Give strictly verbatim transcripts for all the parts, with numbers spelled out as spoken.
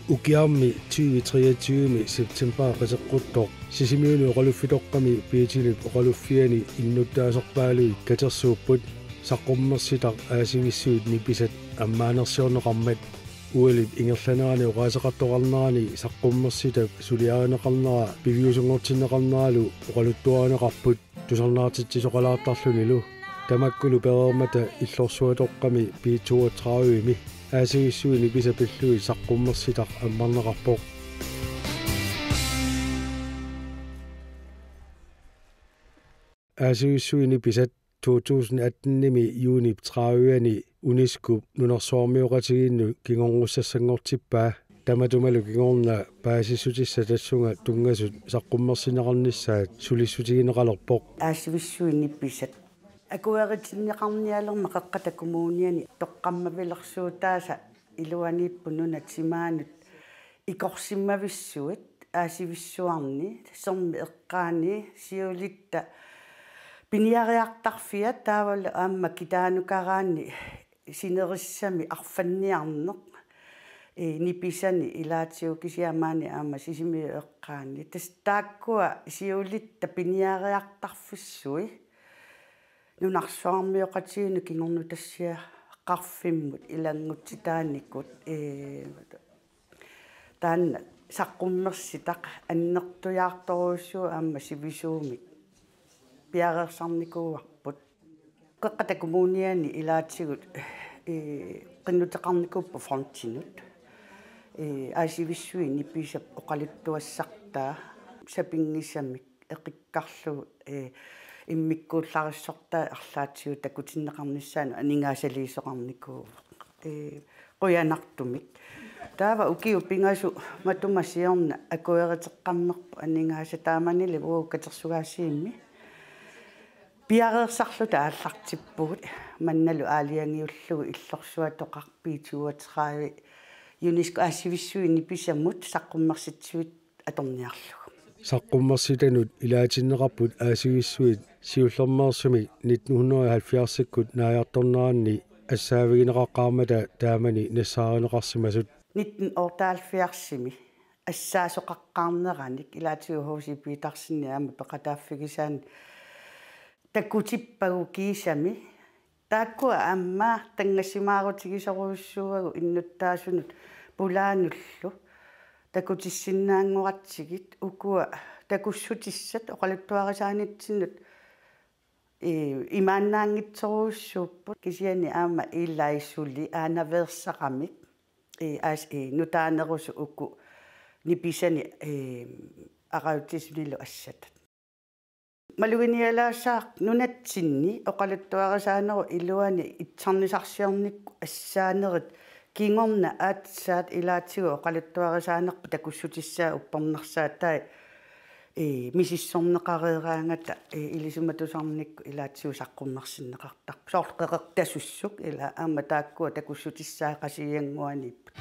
Ukiarmi tyve treogtyve september qiteqquttoq Sisimiuni oqaluffitoqqami Betelip oqaluffiani innuttaasorpaalui katersuupput. Saqqummersitaq Aasivissuit nipisat ammaanersiorneqarmat, ualip ingerlanerani oqaaseqartoqarnerani saqqummersitap suliarineqarnera piviusunngortinneqarneralu oqaluttuarineqarput tusarnaartitsisoqalaartarlunilu. Tamakkulu pereermata illorsuatoqqami B toogtredivemi Aasivissuit nipisat pillugit saqqummersitaq ammarneqarpoq. Aasivissuit nipisat to tusind attenimi juunip trediveni UNESCO-p nunarsuarmioqatigiinnut kingornussassanngortippaa. Tamatumalu kingorna paasissutissat tassunga tunngasut saqqummersinneqarnissaat sulissutigineqalerpoq. Aasivissuit nipisat akueritinneqarnialermat Qeqqata Kommuniani toqqammavilersuutaasa iluaniipput nunat timaanut ikorsimmavissuit, Aasivissuarni, Sermip eqqaani, siulitta piniariartarfia taavalu aamma kitaanukaraanni sinerissami arfanniarneq, ee, nipisani ilaatigut kisianni maani aamma Sisimiut eqqaani. Tassa taakkua siulitta piniariartarfissui nunarsuarmioqatigiinnut kingornutassiaqarfimmut ilanngutsitaanikut, ee, taanna saqqummersitaq annertujaartorujussuuvoq aamma sivisuumik piareersarnikuuarput. Qeqqata Kommuniani ilaatigut, ee, qinnuteqarnikuupput fondinut, ee, Aasivissuit nipisap oqaluttuassartaa sapinngisamik eqikkarlugu, ee, immikkuullarissortai arlaatigut takutinneqarnissaannut aningaasaliisoqarnikuuvoq. Ee, qujanartumik. Taava ukiut pingasut matuma siorna akueriteqqammerput aningaasat, taamanili uagut katersugaasiimmi piareersarluta aallartippugut, mannalu aalajangiullugu illorsuatoqarput B toogtredive UNESCO Aasivissuit nipisamut saqqummersitsisuit atorniarlugu. Saqqummersitanut ilaatinneqarput Aasivissuit siullermeersumik nitten hundrede og halvfjerdsikkut naajartorneranni assaavigineqaqqaarmata taamani nassaarineqarsimasut. Nitten otteoghalvfjerdsimi assaasoqaqqaarneranik ilaatigut H C Petersenip aamma peqataaffigisaanni takutippagut kiisami. Taakkua aamma tanngassimaarutigisorujussuuagut innuttaasunut pulaanullu takutissinnaanngoratsigit, ukua takussutissat oqaluttuarisaanitsinnut, ee, imaannaanngitsorujussuupput, kisianni aamma ilai suli aanaveersaramik, ee, aas-, ee, nutaanerusut uku nipisani, ee, arajutsisunilu assatat. Maluginialaassaaq nunatsinni oqaluttuarisaanerup iluani itsarnisarsiornikkut assaanerit kingorna aatsaat ilaatigut oqaluttuarisaanerput takussutissaat uppernarsaatai, ee, misissorneqareeraangata, ee, ilisimatusarnikkut ilaatigut saqqummersinneqartarput. Soorlu qeqertasussuk ila aamma taakkua takussutissaat Qasigiannguaniipput.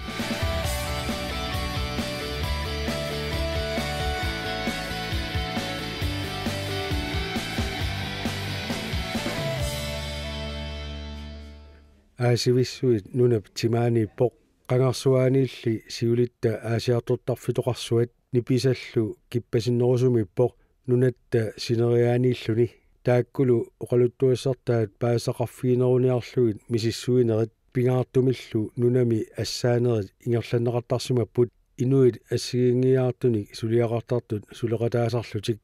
Aasivissuit nunap timaaniippoq. Qangarsuaaniilli siulitta aasiartortarfitoqarsuat nipisallu kippasinnerusumiippoq nunatta sineriaaniilluni. Taakkulu oqaluttuassartaat paasisaqarfigineruniarlugit misissuinerit pingaartumillu nunami assaanerit ingerlanneqartarsimapput inuit assigiinngiiaartunik suliaqartartut suleqataasarlutik.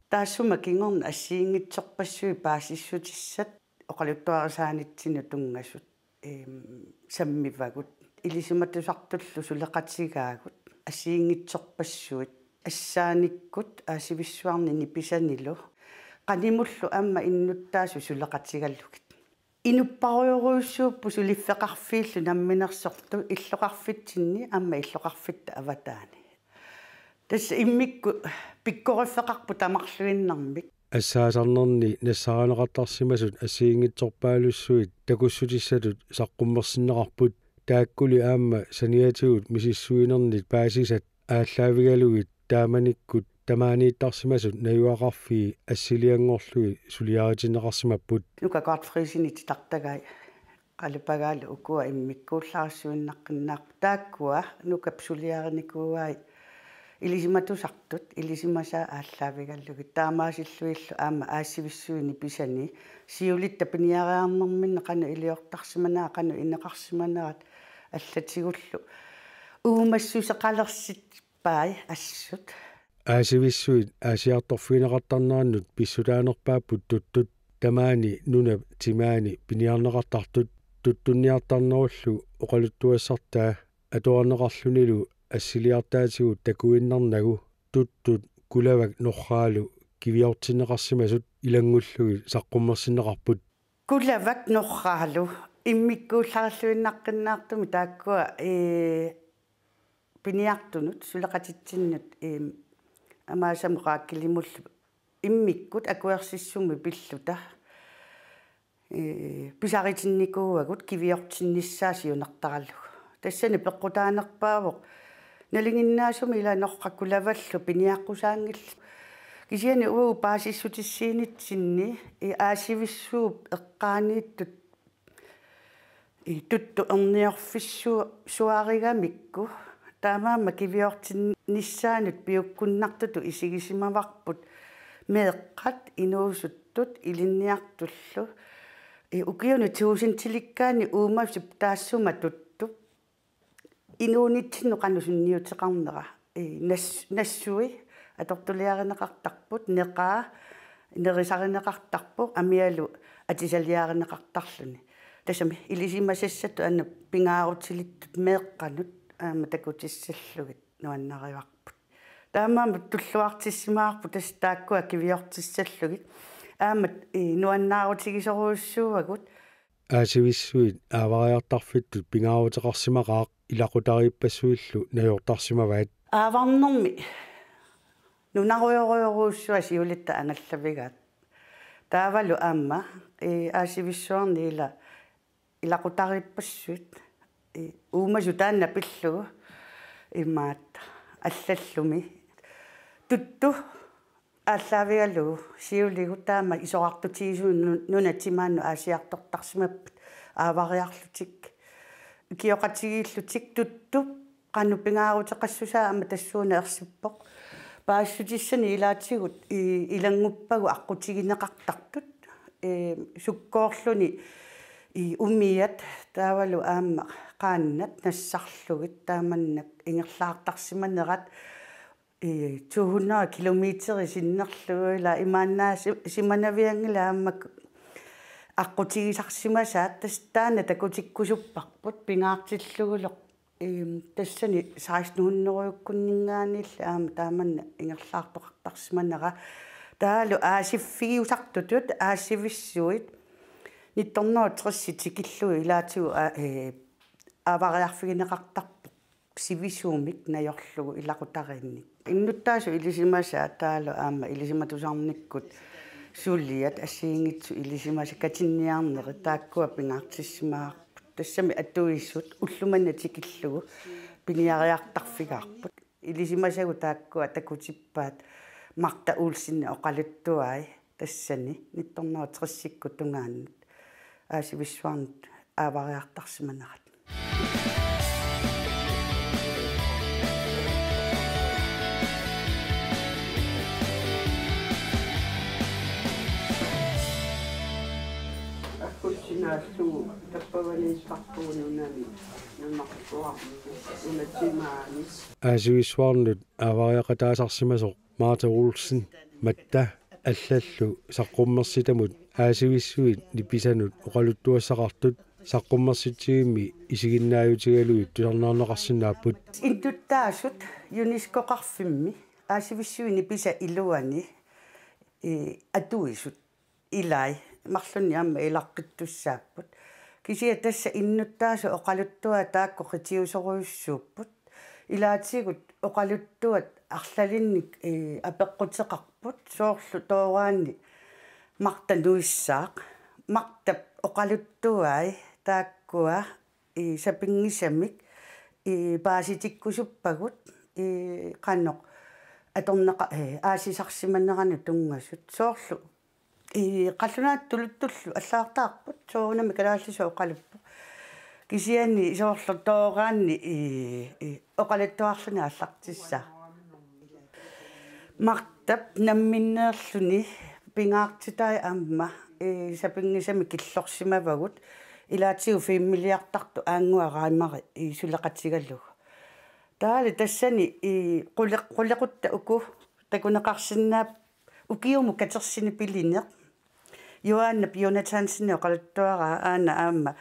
Taassuma kingorna assigiinngitsorpassuit paasissutissat oqaluttuarisaanitsinnut tunngasut, eem, sammivagut. Ilisimatusartullu suleqatigaagut assigiinngitsorpassuit assaanikkut Aasivissuarni nipisanilu qanimullu aamma innuttaasut suleqatigalugit. Inupparujorujussuupput suliffeqarfiillu namminersortut illoqarfitsinni aamma illoqarfitta avataani. Tassa immikkut pikkoriffeqarput tamarluinnarmik. Assaasarnerni nassaarineqartarsimasut assigiinngitsorpaalussuit takussutissatut saqqummersinneqarput. Taakkuli aamma saniatigut misissuinernit paasisat aallaavigalugit taamanikkut tamaaniittarsimasut najugaqarfii assilianngorlugit suliaritinneqarsimapput. Nuka Gottfriedsenip titartagai qalipagaalu ukua immikkuullarissuinnaqqinnaarput. Taakkua nukap suliarinikuuai ilisimatusartut, ilisimasaat aallaavigalugit. Taamaasillugillu aamma Aasivissuit nipisani siulitta piniariarnerminni qanoq iliortarsimanerat, qanoq ineqarsimanerat allatigullu uumassuseqalersippai assut. Aasivissuit aasiartorfigineqartarnerannut pissutaanerpaapput tuttut, tamaani nunap timaani piniarneqartartut. Tuttunniartarnerullu oqaluttuassartaa atuarneqarlunilu assiliartaatigut takuinnarnagu tuttut kulavak norraalu kiviortinneqarsimasut ilanngullugit saqqummersinneqarput. Kulavak norraalu immikkuullarilluinnaqqinnaartumik taakkua, ee, piniartunut suleqatitsinnut, ee, Amaasamut Raakkilimullu immikkut akuersissummik pilluta, ee, pisaritinnikuuagut kiviortinnissaa siunertaralugu. Tassani peqqutaanerpaavoq nalinginnaasumik ila norra kulavallu piniaqqusaanngillat. Kisianni uagut paasissutissiinitsinni, ee, Aasivissuup eqqaaniittut, ee, tuttut erniorfissu-, suarigamikku taamaammat kiviortinnissaanut piukkunnartutut isigisimavarput meeqqat inuusuttut ilinniartullu. Ee, ukiuni tuusintilikkaani uumasut taassuma tuttup inuunitsinnut qanoq sunniuteqarnera. Ee, nas-, nassui atortuliarineqartarput, neqaa nerisarineqartarpoq, amialu atisaliarineqartarluni. Tassami ilisimasassatut aamma pingaarutilittut meeqqanut aamma takutissallugit nuannarivarput. Taamaammat tulluartissimavarput tassa taakkua kiviortissallugit. Aamma, ee, nuannaarutigisorujussuuagut. Aasivissuit aavariartarfittut pingaaruteqarsimaqaaq, ilaqutariippassuillu najortarsimavaat. Aavarnermi nunarujorujorujussuaq siulitta angallavigaat. Taavalu aamma, ee, Aasivissuarni ila ilaqutariippassuit, ee, uumasut taanna pillugu imaattoq allallumi. Tuttu aallaavigalugu siuligut taama isorartutigisumik nu-, nunat timaannut aasiartortarsimapput aavariarlutik. Ikioqatigiillutik tuttup qanoq pingaaruteqassusaa aamma tassuuna ersippoq. Paasissutissani ilaatigut i-, ilannguppagut aqqutigineqartartut. Ee, sukkoorluni, ee, umiat taavalu aamma qaannat nassarlugit taamannak ingerlaartarsimanerat, ee, to hundrede kilometer sinnerlugu ila imaannaasi-, simanavianngilaq aamma aqqutigisarsimasaat, tassa taanna takutikkusupparput pingaartillugulu. Ehm, tassani seksten hundrede-kkunninngaanniilli aamma taamanna ingerlaartoqartarsimanera. Taavalu aasiffigiusartutut Aasivissuit nitten hundrede og tres tikillugu ilaatigut a-, ee, aavariarfigineqartarpoq sivisuumik najorlugu ilaqutariinnik. Innuttaasut ilisimasaat taavalu aamma ilisimatusarnikkut suliat assigiinngitsut ilisimasat katinniarnerit taakkua pingaartissimavarput. Tassami atuisut ullumimut tikillugu piniariartarfigaarput. Ilisimasagut taakkua takutippaat Martha Olsenip oqaluttuai tassani nitten hundrede og tres-ikkut tungaannut Aasivissuarnut aavariartarsimanerat. Akkutsinaassugu tappavaniittarpugut nunami, nunarsuarmi, nunat timaani. Aasivissuarnut aavariaqataasarsimasoq Martha Olsen, Martha, allallu saqqummersitamut Aasivissuit nipisanut oqaluttuassaqartut saqqummersitsigimmi isiginnaajutigalugit tusarnaarneqarsinnaapput. Innuttaasut UNESCO-qarfimmi Aasivissuit nipisat iluani, ee, atuisut ilai marlunnik aamma ilaqqittussaapput. Kisianni tassa innuttaasut oqaluttuaat taakku qitiusorujussuupput. Ilaatigut oqaluttuat arlalinnik, ee, apeqquteqarput soorlu tooraanni Martha nuissaaq. Marthap oqaluttuai taakkua, ee, sapinngisamik, ee, paasitikkusuppagut, ee, qanoq atorneqa-, ee, aasisarsimaneranut tunngasut. Soorlu i qallunaatut tuluttullu allagartagarput, soorunami kalaallisut oqaluppoq. Kisianni soorlu tooraanni i, i oqaluttuarluni aallartissaaq. Martap namminneerluni pingaartitai aamma i sapinngisamik killorsimavagut, ilaatigut filmiliartartut Aannguaq Reimari i suleqatigalugu. Taali tassani i quleq-, qulequttat uku takuneqarsinnaapput ukiumut katersini pilineq. Johanna Jonathansen oqaluttuaraa aana aamma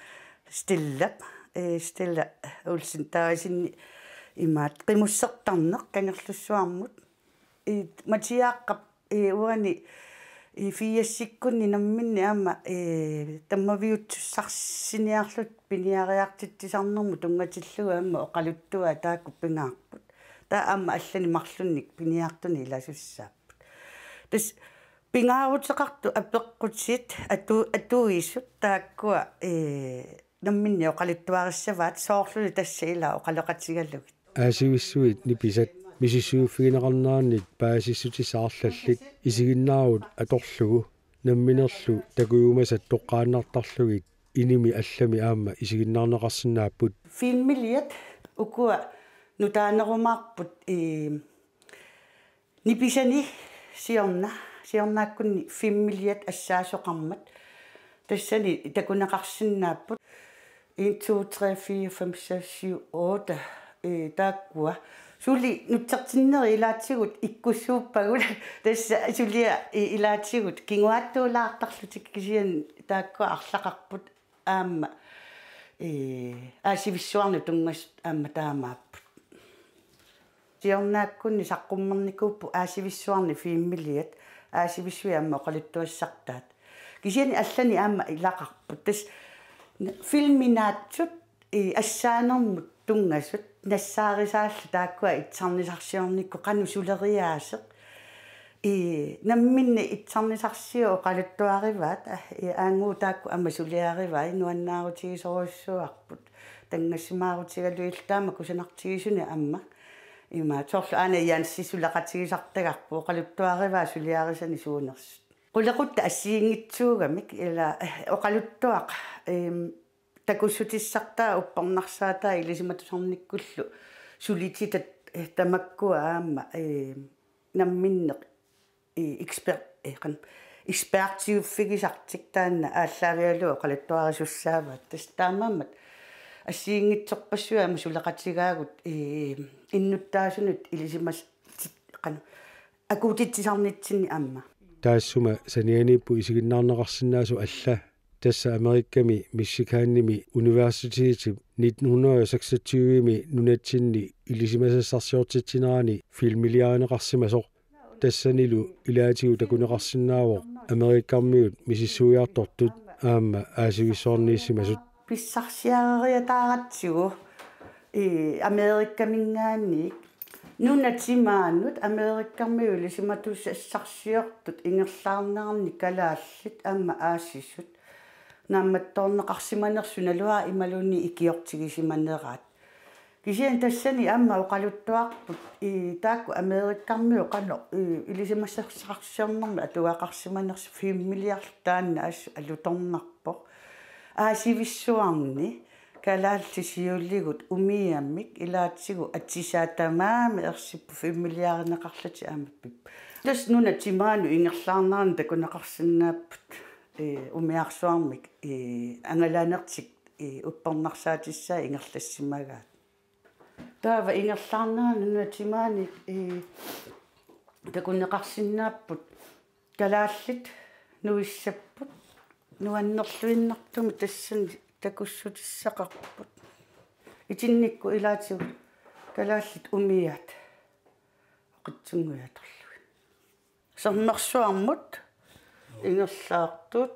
Stella, eh, Stella Olsen taava isinni imaat qimussertarneq Kangerlussuarmut. I Matiaaqqap i uani i firsikkunni namminneq aamma i tammaviutsussarsiorniarlutik piniariartitsisarnermut tunngatillugu aamma oqaluttuaat taakku pingaarput. Taava aamma allanik marlunnik piniartunik ilasussaapput. Tassa pingaaruteqartut apeqqutit atu-, atuisut taakkua, ee, namminneq oqaluttuarissavaat soorluli tassa ilaa oqaloqatigalugit. Aasivissuit nipisat misissuiffigineqarnerannik paasissutissat arlallit isiginnaarut atorlugu namminerlu takujumasat toqqaannartarlugit inimi allami aamma isiginnaarneqarsinnaapput. Filmiliat ukua nutaanerumaarput, ee, nipisani siorna, siornaakkunni filmiliat assaasoqarmat. Tassani takuneqarsinnaapput. En, to, tre, fire, fem, seks, syv, otte, ee, taakkua. Suli nutsertinnerit ilaatigut ikkussuuppagut. Tassa suliaq i-, ilaatigut kinguaattuulaartarlutik kisianni taakkua arlaqarput aamma, ee, Aasivissuarnut tunngasut aamma taamaapput. Siornaakkunni saqqummernikuupput Aasivissuarni filmiliat, Aasivissuit aamma oqaluttuassartaat. Kisianni allanik aamma ilaqarput. Tassa filminaatsut, ee, assaanermut tunngasut nassaarisaallu taakkua itsarnisarsiornikkut qanoq suleriaaseq. Ee, namminneq itsarnisarsiut oqaluttuarivaat, aa, ee, Aannguup taakku aamma suliarivai, nuannaarutigisorujussuuarput. Tanngassimaarutigalugit taama kusanartigisunik aamma. Imaat soorlu aana Jansi suleqatigisartagarput oqaluttuarivaa suliarisani suunersut. Qulequttat assigiinngitsuugamik ilaa, ee, oqaluttuaq, em, takussutissartaa uppernarsaataa ilisimatusarnikkullu sulititat, ee, tamakkua aamma, ee, namminneq, ee, eksper-, ee, qan-, ekspertiuffigisartik taanna aallaavigalugu oqaluttuarisussaavaat. Tassa taamaammat assigiinngitsorpassuit aamma suleqatigaagut, ee, innuttaasunut ilisimas-, qan-, akuutitsisarnitsinni aamma. Taassuma sanianiipput isiginnaarneqarsinnaasut alla. Tassa Amerikami Michiganimi universitetip nitten hundrede og seksogtyve-mi nunatsinni ilisimasassarsiortitsinerani filmiliarineqarsimasoq. Tassanilu ilaatigut takuneqarsinnaavoq Amerikarmiut misissuiartortut aamma Aasivissuarniissimasut. Pissarsiareriataaratsigu, ee, Amerikaminngaanniit nunat timaanut Amerikarmiut ilisimatussassarsiortut ingerlaarneranni kalaallit aamma aasisut naammattoorneqarsimanersut naluara imaluunniit ikiortigisimaneraat. Kisianni tassani aamma oqaluttuarput, ee, taakku Amerikarmiut qanoq, ee, ilisimasassarsiornermi atugaqarsimanersut filmiliarlutik taanna assut alutornarpoq. Aasivissuarni kalaallit siuligut umiamik ilaatigut atisaat tamarmik ersipput filmiliarineqarlutik aamma pip-. Tassa nunat timaanut ingerlaarneranni takuneqarsinnaapput, ee, umiarsuarmik, ee, angalaanertik, ee, uppernarsaatissaat ingerlassimagaat. Taava ingerlaarneranni nunat timaani, ee, takuneqarsinnaapput kalaallit nuissapput nuannerluinnartumik tassani takussutissaqarput. Itinnikkut ilaatigut kalaallit umiaat oqitsunnguit atorlugit. Sermersuarmut ingerlaartut.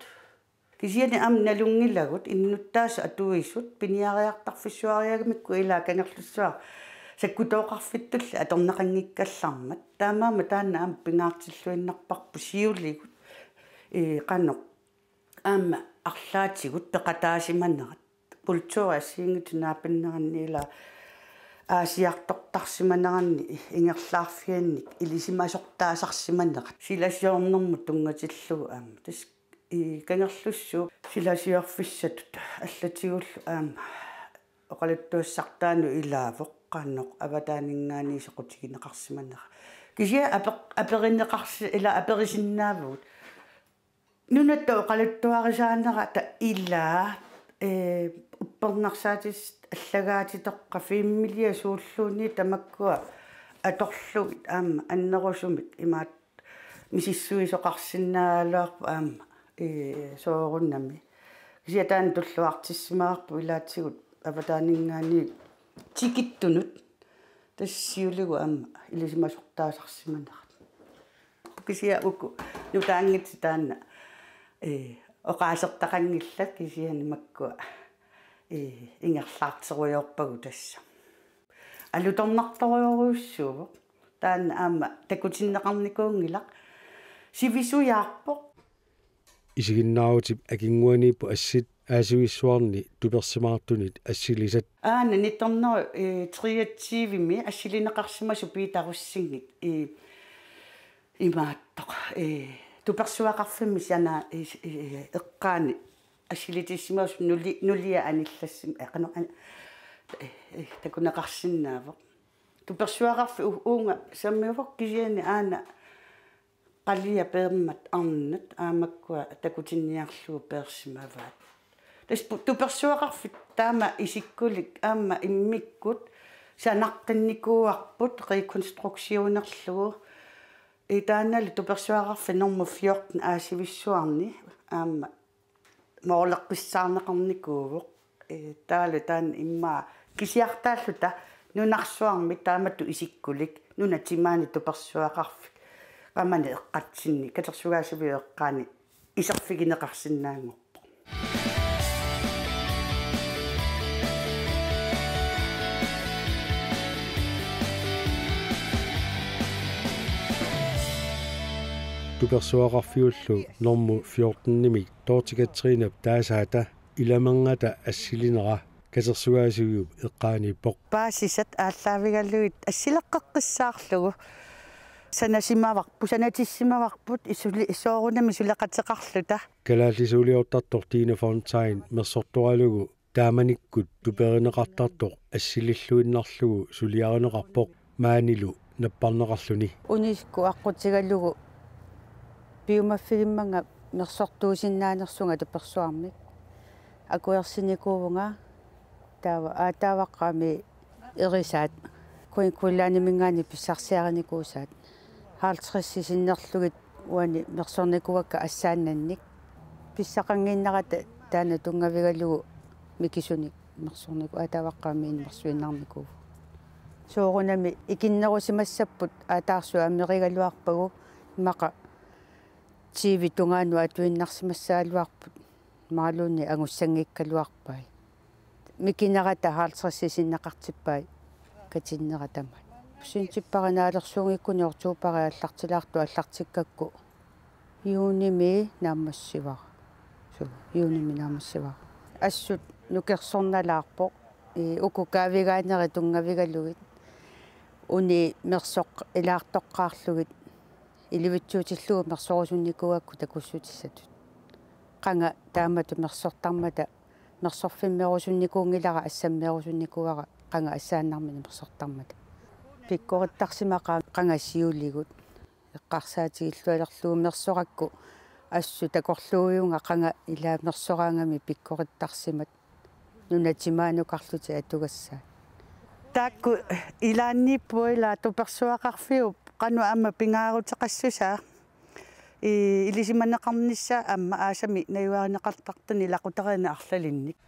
Kisianni aamma nalunngilagut innuttaasut atuisut piniariartarfissuariagamikku ilaa Kangerlussuaq sakkutooqarfittulli atorneqanngikkallarmat. Taamaammat taanna aamma pingaartilluinnarparput siuligut, ee, qanoq aamma arlaatigut peqataasimanerat. Kulturi assigiinngitsut naapinneranni ilaa aasiartortarsimaneranni ingerlaarfiannik ilisimasortaasarsimanerat silasiornermut tunngatillugu aamma. Tassa i Kangerlussuup silasiorfissatut allatigullu aamma oqaluttuassartaanut ilaavoq qanoq avataaninngaanniit soqutigineqarsimanera. Kisianni apeq-, aperineqarsi-, ila aperisinnaavugut. Nunatta oqaluttuarisaanerata ilaa, ee, uppernarsaatit allagaatitoqqat filmiliasuulluunniit tamakkua atorlugit aamma annerusumik imaat misissuisoqarsinnaagaluarput aamma, ee, soorunami. Kisianni taanna tulluartissimavarput ilaatigut avataaninngaanniit tikittunut tassa siuligut aamma ilisimasortaasarsimanerat. Kisianni uku nutaanngitsoq taanna, ee, oqaasertaqanngillat kisianni makkua, ee, ingerlaarterujoorpagut tassa. Alutornartorujorujussuuvoq. Taanna aamma takutinneqarnikuunngilaq. Sivisujaarpoq. Isiginnaarutip akinnguaniippoq assit Aasivissuarni tupersimaartunit assilisat. Aana nitten hundrede treogtyve-mi assilineqarsimasoq Peter Rosingip, ee, imaattoq, ee, tupersuaqarfimmi sana-, ee, ee, eqqaani assilitissimasoq nuli-, nulia anillassim-, ee, qanoq an-, ee, ee, takuneqarsinnaavoq. Tupersuaqarfik u-, uunga sammivoq kisianni aana qalia peermat arnat aamakkua takutinniarlugu peersimavaat. Tassa pu-, tupersuaqarfik taama isikkulik aamma immikkut sanaqqinnikuuarput rekonstruktionerlugu. Taannalu tupersuaqarfik normu fjorten Aasivissuarni aamma mooleqqissaarneqarnikuuvoq. Ee, taavalu taanna immaqa kisiartaalluta nunarsuarmi taamatut isikkulik nunat timaani tupersuaqarfik qamani eqqatsinni katersugaasiviup eqqaani iserfigineqarsinnaanngorpoq. Tupersuaqarfiullu normu fjortenimik Dorte Kathrinep taasaata ilamerngata assilinera katersugaasiviup eqqaaniippoq. Paasisat aallaavigalugit assileqqeqqissaarlugu sanasimavarput, sanatissimavarput isuli-, soorunami suleqateqarluta. Kalaallisuuliortartoq Tine Fontain mersortoralugu taamanikkut tuperineqartartoq assililluinnarlugu suliarineqarpoq maanilu napparneqarluni. UNESCO aqqutigalugu piumaffigimmanga mersortuusinnaanersunga tupersuarmik akuersinikuuvunga taava aataavaqqaami erisaat Queen Quinlaniminngaanniit pissarsiarinikuusaat halvtredsit sinnerlugit uani mersornikuuakka assaannannik. Pissaqannginnerata taanna tunngavigalugu mikisunik mersorniku-, aataavaqqaami inumersuinnarnikuuvoq. Soorunami ikinnerusimassapput aataarsuaq amerigaluarpagu immaqa T V tungaanut atuinnarsimassagaluarput imaluunniit angussanngikkaluarpai. Mikinerata halvtredsit sinneqartippai katinnera tamaat. Septemberip naalersuunngikkunik oktoberip aallartilaartoq aallartikkakku juunimi naammassivara. Suu, juunimi naammassivara. Assut nukersornalaarpoq. Ii, uku kaavigaanerit tunngavigalugit. Uni mersoq ilaartoqqaarlugit. Ilivitsuutillugu mersorusunnikuugakku takussutissatut. Qanga taamatut mersortarmata, mersorfimmeerusunnikuunngilara assammeerusunnikuuara qanga assaannarmini mersortarmata. Pikkorittarsimaqaanga qanga siuligut. Eqqarsaatigillualerlugu mersorakku assut takorluuivunga qanga ilaa mersoraangami pikkorittarsimat nunat timaanukarlutik atugassaat. Taakku ilaanniippugut ilaa tupersuaqarfiup qanoq aamma pingaaruteqassusaa. Ii, ilisimaneqarnissaa aamma aasami najugarineqartartunik ilaqutariinnik arlalinnik.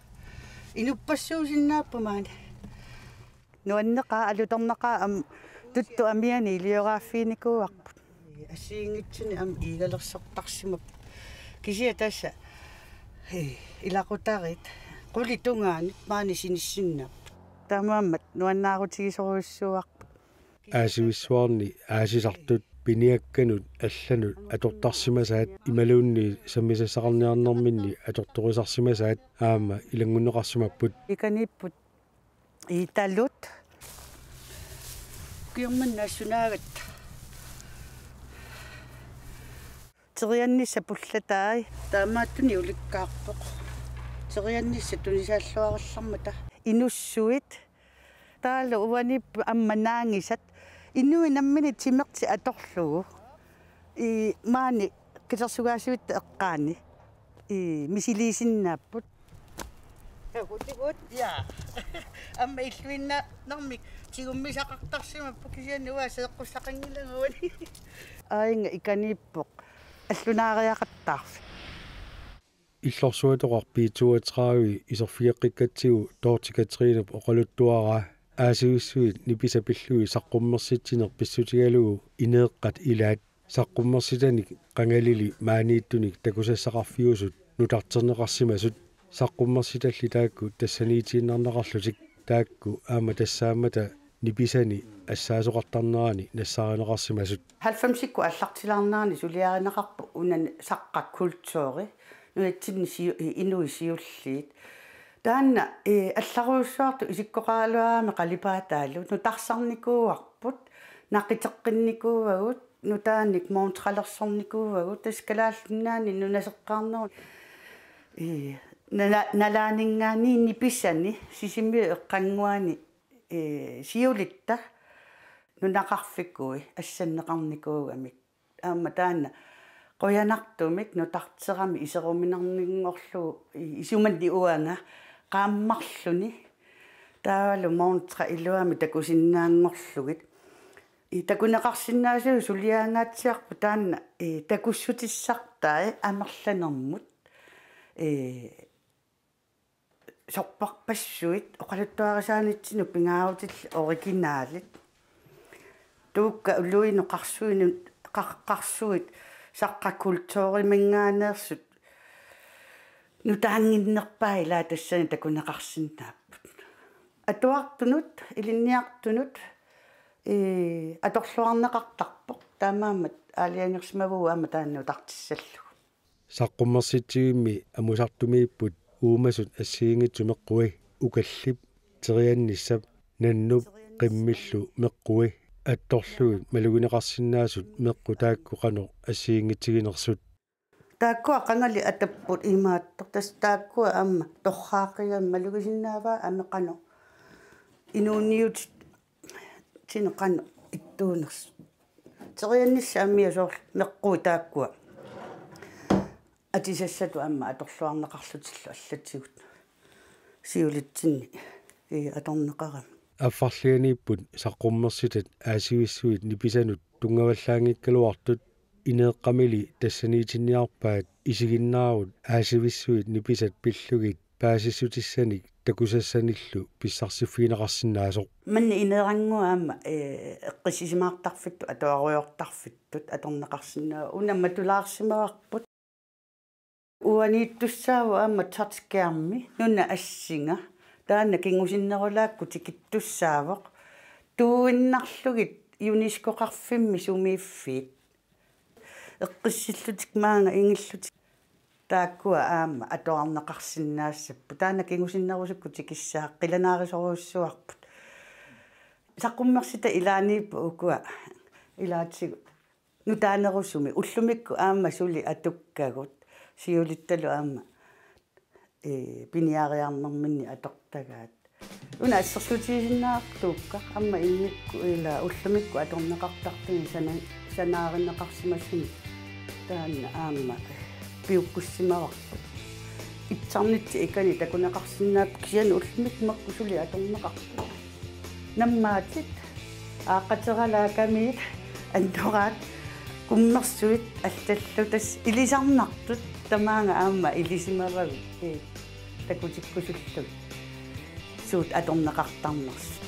Inuppassuusinnaapput maani. Nuanneqaaq, alutornaqaaq aamma tuttut amianik ilioraaffiginikuuarput. Assigiinngitsunik aamma iigalersortarsimapput. Kisianni tassa, hii, ilaqutariit qulit tungaanut maani sinissinnaapput. Taamaammat nuannaarutigisorujussuuarput. Aasivissuarni aasisartut piniakkanut allanut atortarsimasaat imaluunniit sammisassaqarniarnerminni atortorisarsimasaat aamma ilanngunneqarsimapput. Ikaniipput iitalut Ukkiormanna assunaagatta. Teriannissaq pullatai. Taamaattunik ulikkaarpoq. Teriannissaq tunisaalluarallarmata. Inussuit. Taavalu uaniippoq aamma naangisat. Inuit namminneq timertik atorlugu. Ii, maani kisersugaasivitta eqqaani. Ii, misiliisinnaapput. Takutikut, ja. Aamma illuinnarmik tigummisaqartarsimapput kisianni uanga seeqqussaqanngilagut. Aajuna ikaniippoq allunaariaqattaarfik. Illorsuatoqarfik B toogtredive iserfigeqqikkatsigu Dorthe Kathrinep oqaluttuaraa aasivissuit nipisat pillugit saqqummersitsineq pissutigalugu ineeqqat ilaat. Saqqummersitanik qangalili maaniittunik takusassaqarfiusut nutarterneqarsimasut, saqqummersitallit taakku tassaniitiinnarneqarlutik, taakku aamma tassaammata nipisani assaasoqartarnerani nassaarineqarsimasut. Halvfemsikkut aallartilaarnerani suliarineqarpoq una saqqaq kulturi, nunatsinni siu-, inuit siulliit. Taanna, ee, allarujussuartut isikkoqaraluarami qalipaataalu nutarsarnikuuarput, naqiteqqinnikuuagut, nutaanik montrelersornikuuagut, tassa Kalaallit Nunaanni nunaseqqaarnerup, ee, nala-, nalaaninngaanniit nipisani Sisimiut eqqannguani, ee, siulitta nunaqarfikui assanneqarnikuugamik. Aamma taanna qujanartumik nutarteramik iseruminarninngorlugu i-, isumanni uanga qaammarluni. Taavalu montre iluamik takusinnaanngorlugit. Ii, takuneqarsinnaasut suliaangaatsiarput taanna, ii, takussutissartai amerlanermut. Ii, sorpassuit oqaluttuarisaanitsinnut pingaarutillit originalit. Tuukka uluinnut qarsuinnut, qar-, qarsuit saqqaq kulturiminngaanneersut nutaannginnerpaat, ilaa, tassani takuneqarsinnaapput. Atuartunut, ilinniartunut, ii, atorluarneqartarpoq. Taamaammat aalajangersimavugut aamma taanna nutartissallugu. Saqqummersitsivimmi amusartumiipput uumasut assigiinngitsut meqqui: ukallip, teriannissap, nannup qimmillu meqqui. Attorlugit malugineqarsinnaasut meqqut taakku qanoq assigiinngitsiginersut. Taakkua qangali atapput imaattoq, tassa taakkua aamma torraaqigami malugisinnaavaat aamma qanoq inuuniutit- -tinik qanoq ittuunersut. Teriannissat aamma soorlu meqqui taakkua atisassatut aamma atorluarneqarlutillu allatigut siulitsinni, ii, atorneqarami. Affarlianiipput saqqummersitat aasivissuit nipisanut tunngavallaanngikkaluartut, ineeqqamili tassaniitinniarpaat isiginnaarut aasivissuit nipisat pillugit paasissutissanik takusassanillu pissarsiffigineqarsinnaasoq. Manna ineerannguaq aamma, ee, eqqissisimaartarfittut, atuarujoortarfittut atorneqarsinnaavoq. Una matulaarsimavarput. Uaniittussaavoq aamma touchskærmi, nunap assinga. Taanna kingusinnerulaakkut tikittussaavoq. Tuuinnarlugit UNESCO-qarfimmi sumiiffiit. Eqqissillutik maanga ingillutik. Taakkua aamma atuarneqarsinnaassapput. Taanna kingusinnerusukkut tikissaaq, qilanaarisorujussuarput. Saqqummersitat ilaaniipput ukua ilaatigut nutaanerusumik. Ullumikkut aamma suli atukkagut. Siulittalu aamma, ee, piniariarnerminni atortagaat. Una assersuutigisinnaartuukka aamma immikkut, ilaa, ullumikkut atorneqartartuni sana-, sanaarineqarsimasuni taanna aamma piukkussimavarput. Itsarnitsi ikani takuneqarsinnaapput kisianni ullumikkut makku suli atorneqarput. Nammaatit, aaqqateralaakamiit, annoraat, kummersuit allallu, tassa ilisarnartut tamaanga aamma ilisimavagut, ee, takutikkusullugit suut atorneqartarnersut.